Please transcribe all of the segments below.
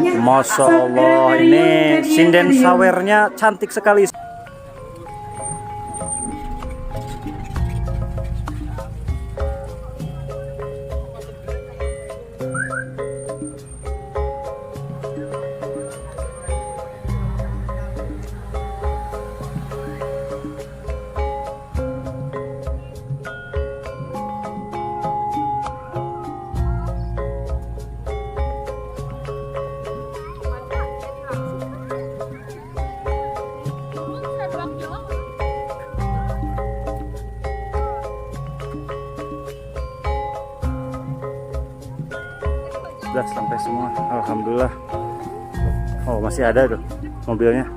Masya Allah, ini sinden sawernya cantik sekali. Sudah sampai semua, alhamdulillah. Oh, masih ada tuh mobilnya.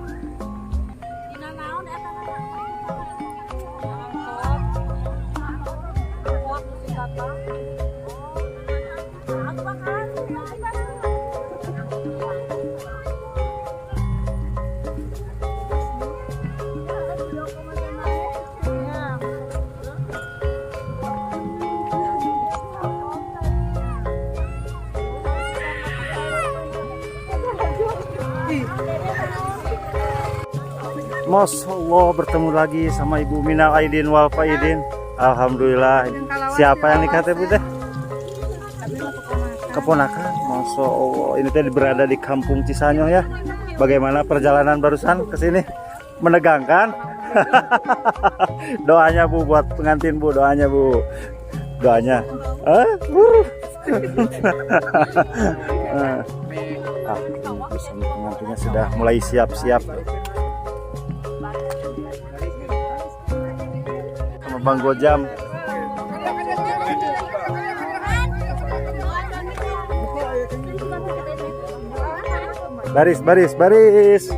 Masya Allah, bertemu lagi sama Ibu Minal Aidin wal Faidin. Alhamdulillah. Siapa yang nikah teh, Bu teh? Keponakan. Masya Allah. Ini teh berada di Kampung Cisanyoh ya. Bagaimana perjalanan barusan ke sini? Menegangkan? Doanya Bu buat pengantin Bu, doanya Bu. Doanya. Bersama pengantinnya sudah mulai siap-siap. Sama Bang Gojam. Baris, baris, baris.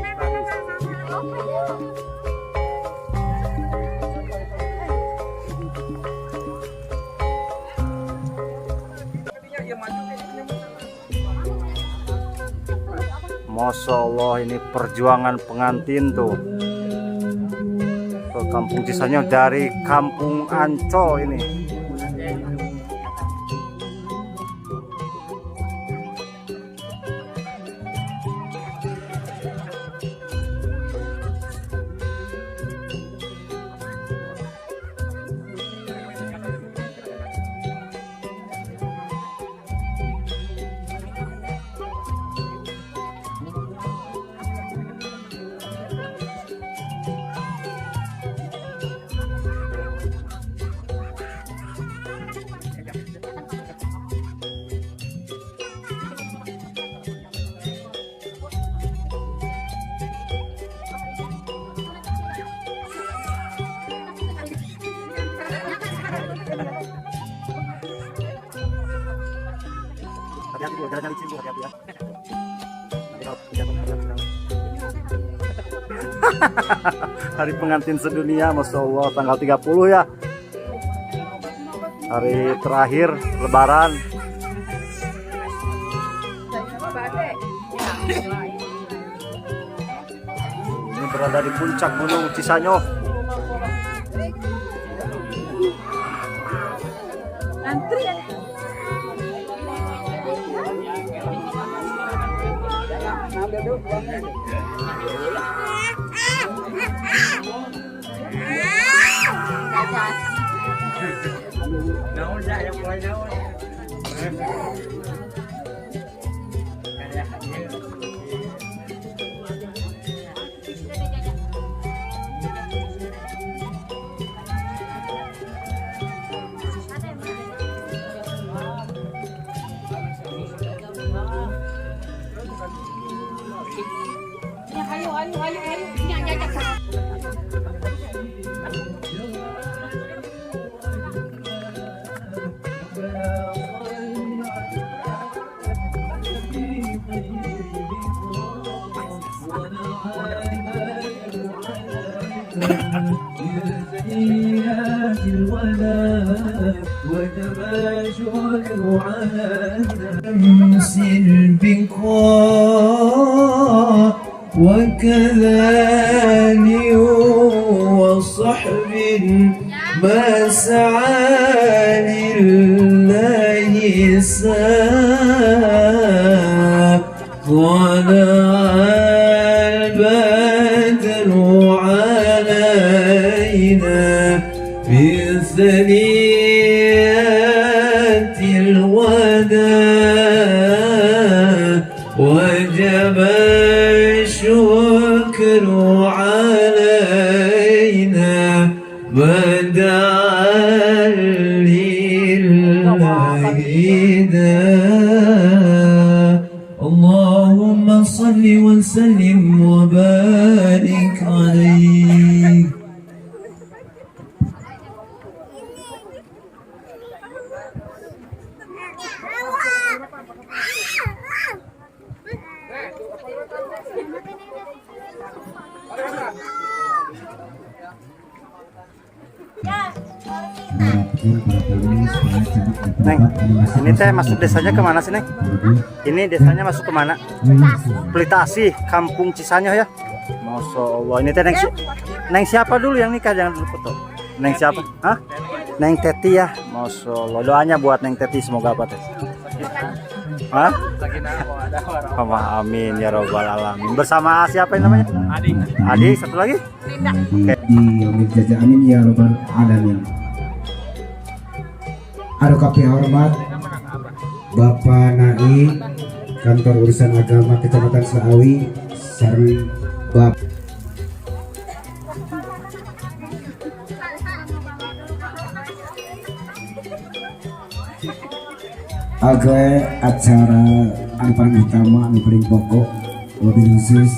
Masya Allah, ini perjuangan pengantin tuh ke Kampung Cisanyoh dari Kampung Ancol ini. Hati-hati Bu, jalan licin Bu, hati-hati ya. Nanti kalau jatuh, hati-hati. Hari pengantin sedunia, Masya Allah, tanggal 30 ya. Hari terakhir Lebaran. Ini berada di puncak Gunung Cisanyoh. Ayo, ayo, ayo, ayo. شمس البقاء وكذا وصحب ما سعى لله ساق. طلع البدر علينا من ثنيات الوداع، وجب الشكر علينا ما دعا لله داع. اللهم صل وسلم وبارك عليه. Neng, ini teh masuk desanya kemana sih, Neng? Ini desanya masuk kemana? Pelita Asih, Kampung Cisanyoh ya. Masya Allah, ini teh Neng, Neng siapa dulu yang nikah? Jangan dulu foto. Neng siapa? Hah? Neng Teti ya. Masya Allah, doanya buat Neng Teti semoga apa teh? Hah? Allah, amin ya robbal alamin. Bersama siapa yang namanya? Adi. Adi, satu lagi? Di yaumil jaza, amin ya robbal alamin. Anu kapihormat Bapak Nai Kantor Urusan Agama Kecamatan Selaawi sareng Bapak Oke, acara anu paling utama, anu paling pokok, wabil khusus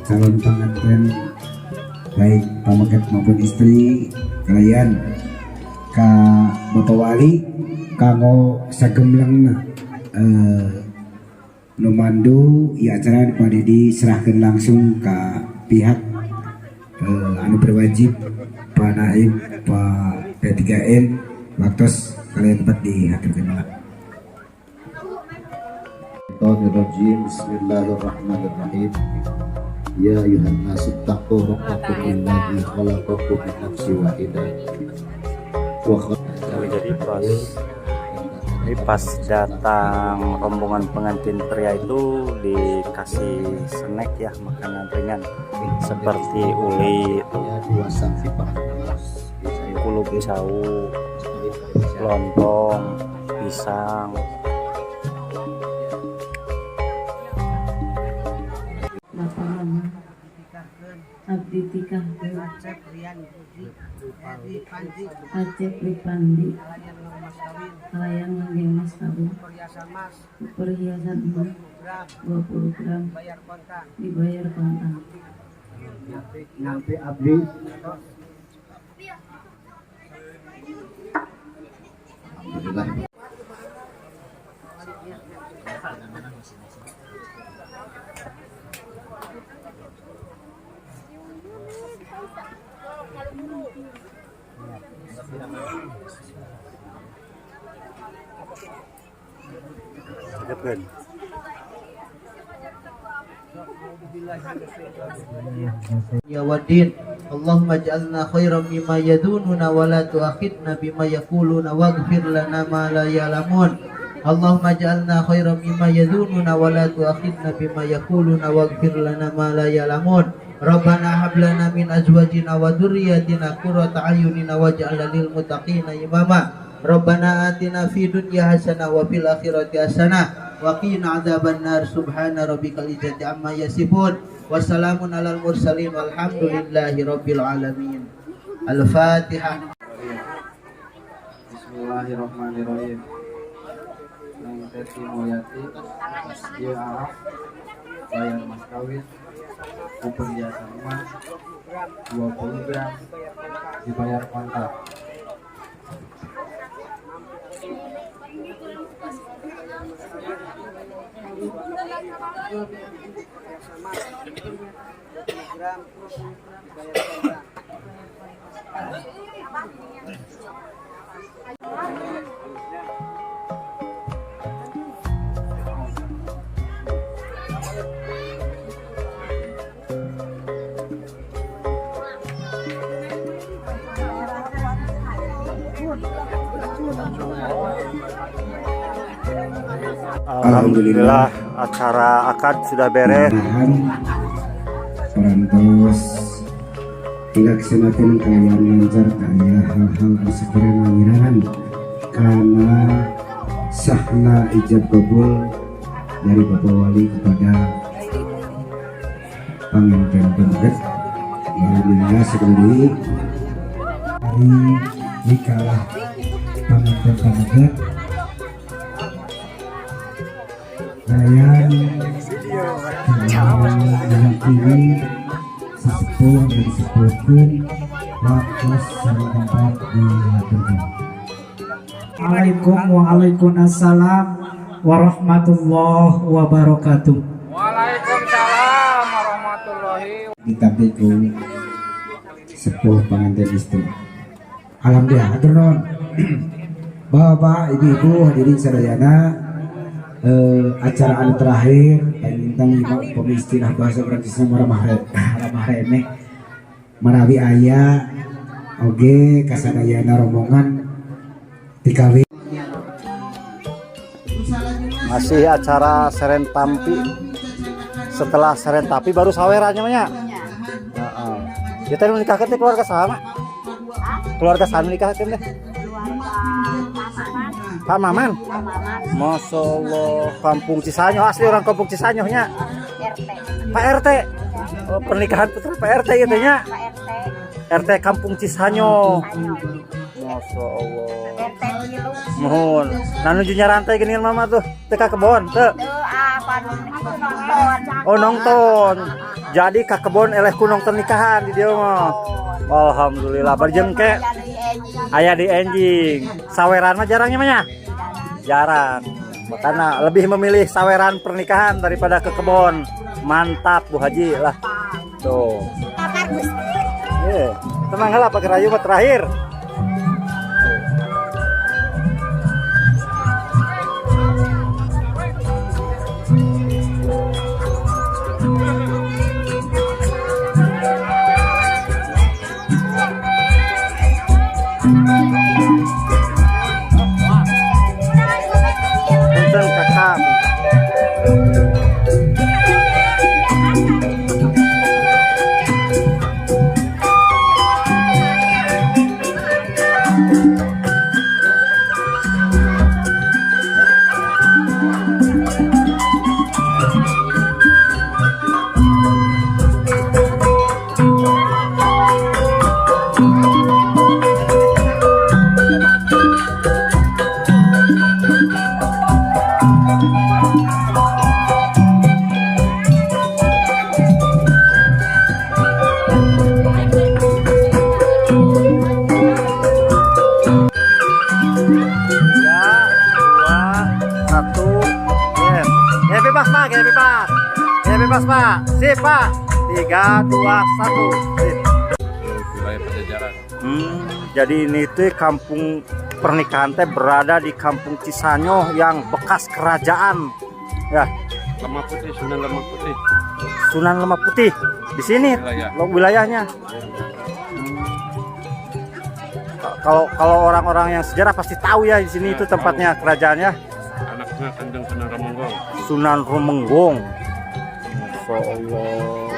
calon pengantin baik pameget maupun istri kalian ka Bapak Wali kanggo sagemlengna nu mandu ya acara pada diserahkan langsung ke pihak anu berwajib, Pak Naib, Pak P3N. Waktu kalian tempat dihaturkeun lah. Rajim. Bismillahirrahmanirrahim. Ya ayuhan nasu taqu rabbakum alladzi khalaqakum min nafsin wahidah wa Jadi pas ini pas datang rombongan pengantin pria itu dikasih snack ya, makanan ringan seperti uli, dua saksi kulub cau, lontong, pisang. Bapak Mama abdi tikahkeun Acep Ripandi kalayan ngangge mas kawin perhiasan emas 20 gram dibayar kontan. Nampi abdi. Alhamdulillah. Sedap kan? Ya wadin Allahumma ij'alna khairan mimma yadununa wa la tu'akhidna bima yaquluna waghfir lana ma la ya'lamun. Allahumma ij'alna khairan mimma yadununa wa la tu'akhidna bima yaquluna waghfir lana ma la ya'lamun. Rabbana hab lana min azwajina wa dhurriyyatina qurrata a'yunina waj'alna lil muttaqina imama. Rabbana atina fid dunya hasanah wa fil akhirati hasanah wa qina adzabannar. Subhana rabbikal izzati amma yasifun. Wassalamun alal mursalin walhamdulillahi rabbil alamin. Al-Fatihah. Bismillahirrahmanirrahim. Neng Teti Mulyati ieu Arab bayar mas kawin ku perhiasan emas 20 gram dibayar kontan. Alhamdulillah, Acara akad sudah beres. Mudah-mudahan parantos hingga kesenatin kalian lancar, kaya hal-hal anu sekiranya ngirahan karena sahna ijab kabul dari Bapak Wali kepada panganten pameget. Alhamdulillah, sekali hari nikah panganten pameget kalian mewakili sesepuh dan disepuhkeun waktu sareng tempat dilakukan. Assalamualaikum, waalaikumsalam warahmatullahi wabarakatuh. Waalaikumsalam warahmatullahi. Ditampi ku sepuh pengantin istri. Alhamdulillah, hatur nuhun. Bapak, ibu-ibu hadirin sadayana, acara anu terakhir tentang upami istilah bahasa Prancisna ramah ramah remeh marawi aya oge kasadayana rombongan TKW. Masih acara seren tampi. Setelah seren tampi baru sawerannya mah nya. Heeh. Kita nu nikahkeun teh keluarga sama. Keluarga saha nu nikahkeun teh? Pak Maman. Masya Allah, Kampung Cisanyoh, asli orang Kampung Cisanyoh nya. Pak RT. Oh, pernikahan putra Pak RT gitu nya. RT Kampung Cisanyoh. Masya Allah. Mohon. Nah, nuju nyarantai gini mama tuh, teu ka kebon, teu. Oh, nonton. Jadi ka kebon eleh ku nonton nikahan di dieu mah. Alhamdulillah, bari jeung ke aya di enjing. Saweran mah jarangnya mah nya? Jarang. Makanya lebih memilih saweran pernikahan daripada ke kebon. Mantap Bu Haji lah. Tuh. Iya, tenang lah, pakai rayu mah terakhir. Punten, kakak. Tiga, dua, satu. Yes. Ya bebas, Pak, ya bebas. Ya bebas, Pak. Sip, Pak. Tiga, dua, satu. Sip. Wilayah Pajajaran. Jadi ini tuh kampung pernikahan teh berada di Kampung Cisanyoh yang bekas kerajaan. Ya. Lemah Putih, Sunan Lemah Putih. Sunan Lemah Putih di sini Wilayah. Wilayahnya. Kalau kalau orang-orang yang sejarah pasti tahu ya, di sini Ya, itu tempatnya kerajaannya. Anaknya Kanjeng Sunan Rumenggong. Sunan Rumenggong. Masya Allah.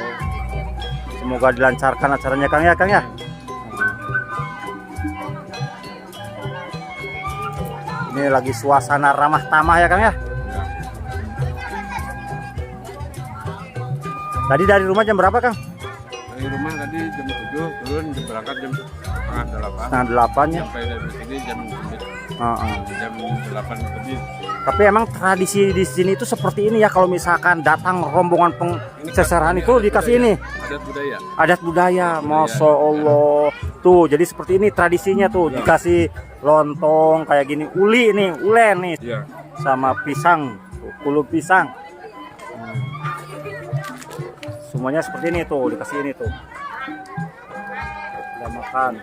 Semoga dilancarkan acaranya, Kang, ya, Kang, ya. Ini lagi suasana ramah tamah ya, Kang, ya. Ya. Tadi dari rumah jam berapa, Kang? Dari rumah tadi jam 7, turun jam berangkat jam 7.30. 7.30 ya. Sampai dari sini jam jam 8 lebih. Tapi emang tradisi di sini itu seperti ini ya, kalau misalkan datang rombongan Ini seserahan ini itu adat dikasih budaya. Ini. Adat budaya. Adat budaya, Adat budaya. Masya Allah. Tuh, jadi seperti ini tradisinya tuh, dikasih lontong kayak gini, uli nih, ulen nih, sama pisang, tuh, kulub pisang. Semuanya seperti ini tuh, dikasih ini tuh. Udah makan.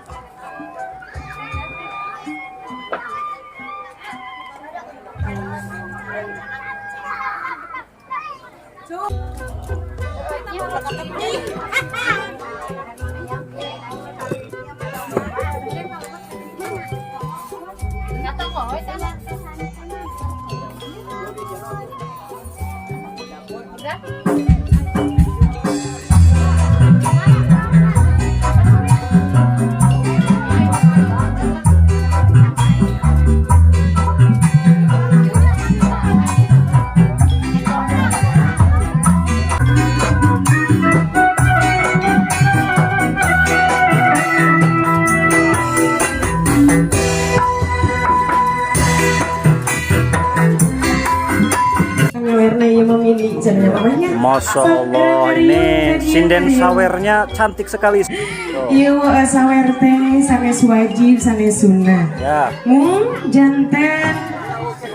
Masya Allah, ini sinden sawernya cantik sekali. Tuh. Ieu sawer teh sanes wajib, sanes sunnah. Ya. Mung janten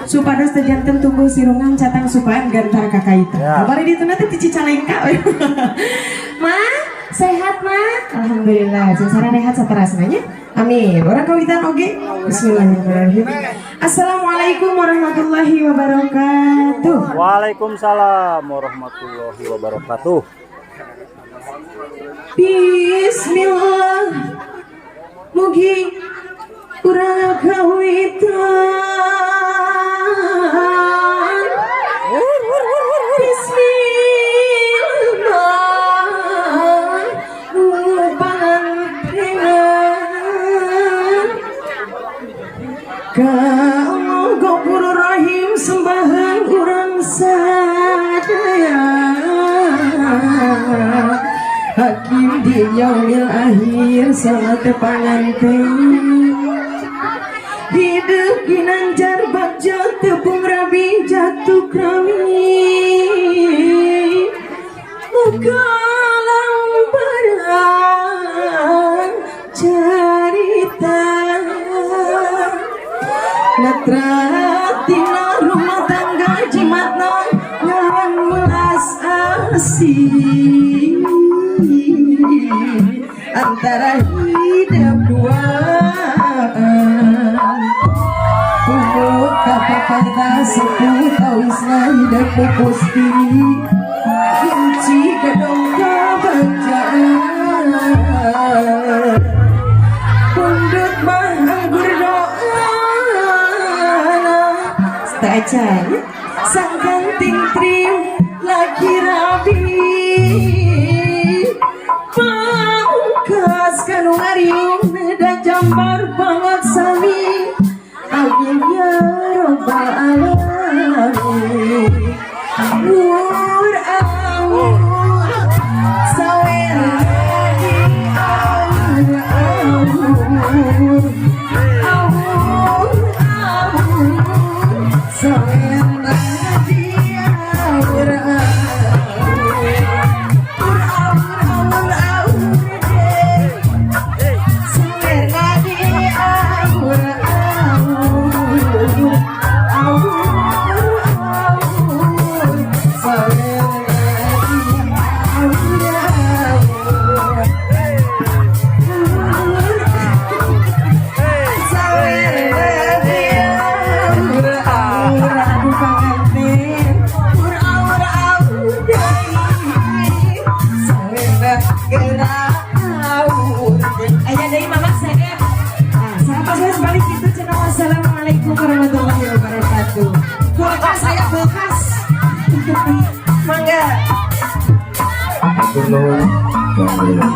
supados teu janten tumbuh sirungan catang supaan gantar kakaitan. Ya. Bari ditu teh ti Cicalengka we. Ma, sehat ma? Alhamdulillah, sing rehat saterasna nya. Amin. Urang kawitan oge. Bismillahirrahmanirrahim. Assalamualaikum warahmatullahi wabarakatuh. Waalaikumsalam warahmatullahi wabarakatuh. Bismillah. Mugi urang kawitan. Bismillah. Pangantenan. Ka Allah Ghafurur Rahim sembahan urang sadaya. Hakim di yaumil akhir salat panganten. Hidup ginanjar bagja tepung rabi jatuh krami. Muka lambaran cerita. Netra tina rumah tangga jimatna ngan welas asih antara hidup duaan. Umut kapapada sepuh tawisna hidup pusti kunci gedong kebagjaan pundut mah anggur doa Stacan sang kanting trim laki rabi pangkas kanu ngariung dan jambar banget sami. Amin ya robbal alamin. Nur awur sawer di awur awur awur awur sawer di awur awur awur awur awur sawer di awur awur awur awur sawer di awur awur sawer di awur awur aduh panganten awur awur awur deui sawer gerak awur. Aya deui mama saya. Nah, sahabat saya sebalik itu cenah. Wassalamualaikum warahmatullahi wabarakatuh. Kulkas saya kulkas. Mangga. Atur nuhun. Alhamdulillah.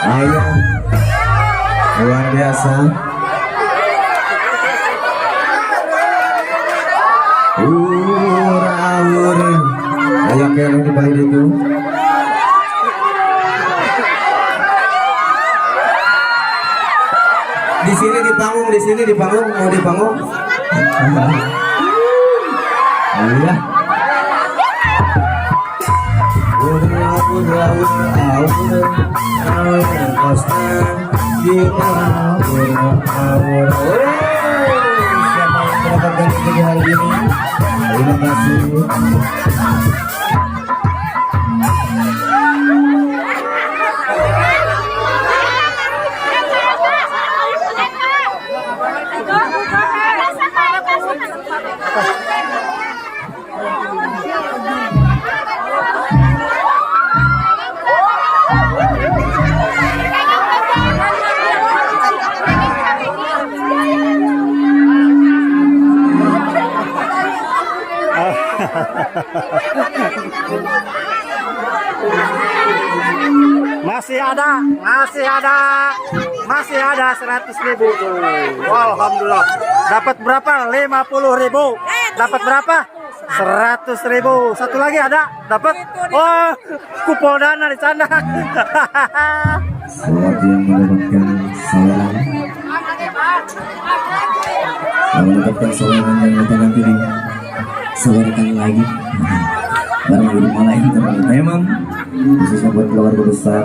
Ayo, luar biasa. Ur awur. Ayo kene di balik itu. Di sini di panggung, di sini di panggung, mau di panggung. Iya. Ur awur awur awur awur kostan di awur awur. Siapa yang mendapatkan di hari ini? Terima kasih. Masih ada, masih ada, masih ada 100.000 tuh. Alhamdulillah. Dapat berapa? 50.000. Dapat berapa? 100.000. Satu lagi ada? Dapat? Oh, kupol dana di sana. Buat yang mendapatkan saweran, yang mendapatkan saweran, jangan lupa nanti disawerkan lagi bareng di Malah Entertainment, khususnya buat keluarga besar.